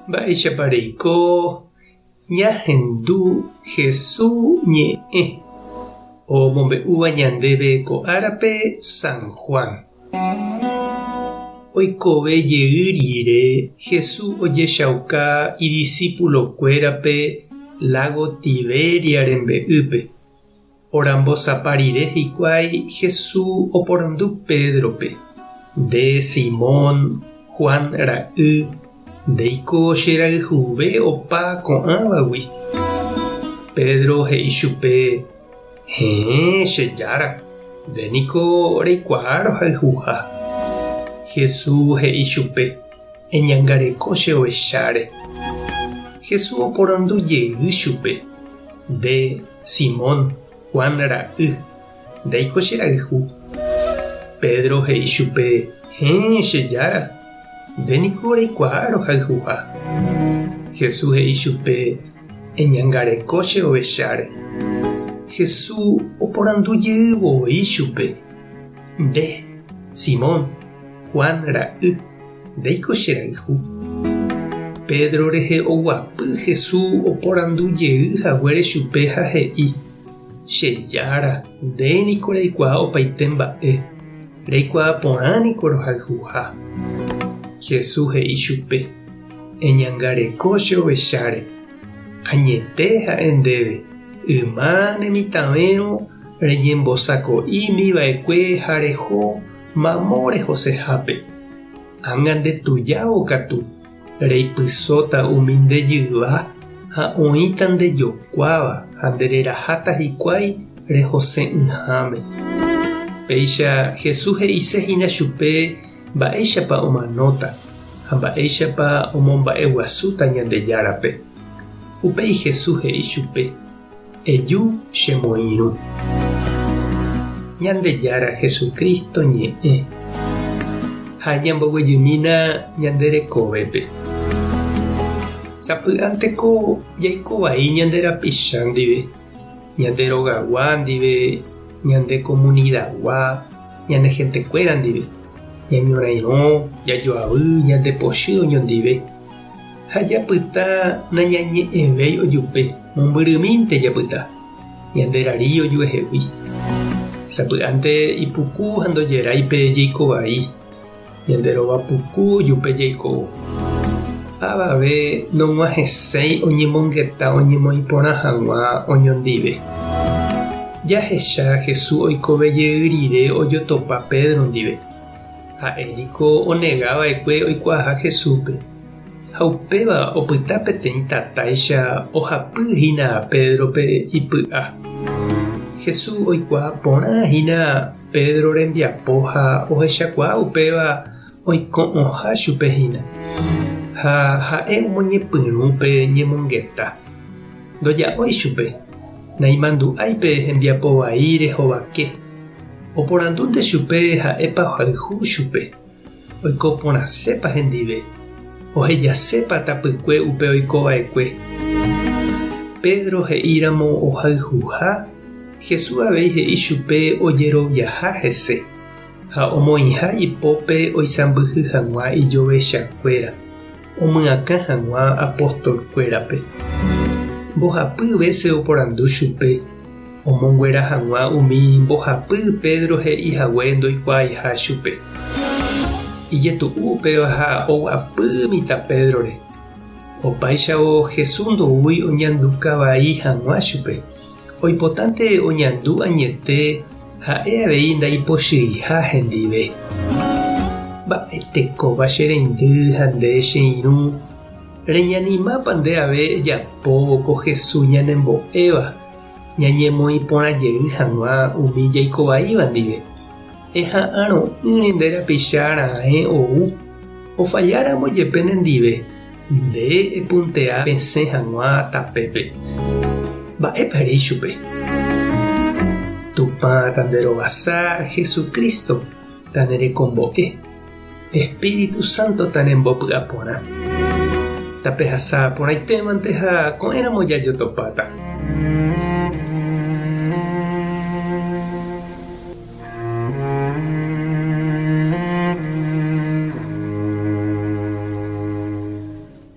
Mba'éichapa reiko ñahendu Hesu ñe'ẽ omombe'úva ñandéve ko árape San Juan. Oikove jey rire Hesu ojechauka idisípulokuérape lágo Tiberia rembe'ýpe. Orambosapa rire hikuái Hesu oporandu Pédrope, Nde Simón, Juan ra'y, ndéiko che rayhuve opa ko'ãvagui? Pedro he'i chupe, Héẽ, che Jára, nde niko reikuaa rohayhuha. Hesu he'i chupe, Eñangareko che ovecháre. Hesu oporandu jey chupe, Nde, Simón, Juan ra'y, ndéiko che rayhu? Pedro he'i chupe, Héẽ, che Jára, nde niko reikuaa rohayhuha. Jesús he'i chupe, Eñangareko che ovecháre. Jesús oporandu jey voi chupe, Nde, Simón, Juan ra'y, ndéiko che rayhu? Pedro rehe oguapy Jesús oporandu jey haguére chupe ha he'i, Che Jára, nde niko reikuaa opaite mba'e, reikuaa porã niko rohayhuha. Jesús he'i chupe, Eñangareko che ovecháre. Añete ha'e ndéve, yma ne mitãvérõ reñembosako'ími va'ekue ha reho mamo rehosehápe. Ág̃a nde tujávo katu, reipysóta umi nde jyva ha oĩta nde jokuáva ha nde reraháta hikuái rehose'ỹháme. Péicha Jesús he'ise hína chupe mba'éichapa omanóta ha mba'éichapa omomba'eguasúta Ñandejárape. Upéi Jesús he'i chupe, Eju chemoirũ. Ñandejára Jesucristo ñe'ẽ ha ñamboguejymína ñande rekovépe. Sapy'ánteko jaiko vai ñande rapicha ndive, ñande rogagua ndive, ñande komunidagua, ñane hentekuéra ndive, ñañorairõ, jajoavy, ñande pochy oñondive. Ha japyta nañañe'ẽvéi ojupe, mombyrymínte japyta, ñande rari ojuehegui. Sapy'ánte ipuku ha ndojerái pe jeiko vai, ñande rova puku ojupe jaikóvo. Avave nog̃uahẽséi oñemongeta oñemoĩ porã hag̃ua oñondive. Jahecha Jesús oikove jey rire ojotopa Pedro ndive. Ha'e niko onega va'ekue oikuaaha Jesúspe, ha upéva opyta peteĩ tatáicha ohapy hína Pédrope ipy'a. Jesús oikuaa porã hína Pedro rembiapo ha ohechakuaa upéva oiko'õha chupe hína, ha ha'e omoñepyrũ pe ñemongeta. Ndoja'ói chupe, naimandu'ái pe hembiapo vai rehovake. Oporandúnte chupe ha'épa ohayhu chupe, oiko porãsépa hendive, ohejasépa tapykue upe oiko va'ekue. Pedro he'íramo ohayhuha, Jesús avei he'i chupe ojeroviaha hese ha omoĩha ipópe oisãmbyhy hag̃ua ijovechakuéra, omyakã hag̃ua apostolkuérape. Mbohapy vése oporandu chupe omonguera hag̃ua umi mbohapy Pedro he'i hague ndoikuaaiha chupe. Ijetu'u upéva ha oguapy mitã Pédrore. Opáichavo Jesús ndoúi oñanduka vai hag̃ua chupe, oipotánte oñandu añete ha'e avei ndaipochyiha hendive. Mba'etekópa che reindy ha nde che irũ, reñanimápa nde ave ejapóvo ko Jesús ñanembo'éva? Ñañemoĩ porã jey hag̃ua umi jaikovaíva ndive, eha'arõ'ỹre nde rapicha raẽ ou, ofalláramo jepe nendive, nde epuntea pesẽ hag̃ua tapépe. Mba'épa ere ichupe? Tupã tanderovasa Jesucristo tanerekombo'e, Espíritu Santo tanembopy'aporã. Tapehasa porãitémante ha ko'ẽramo jajotopáta.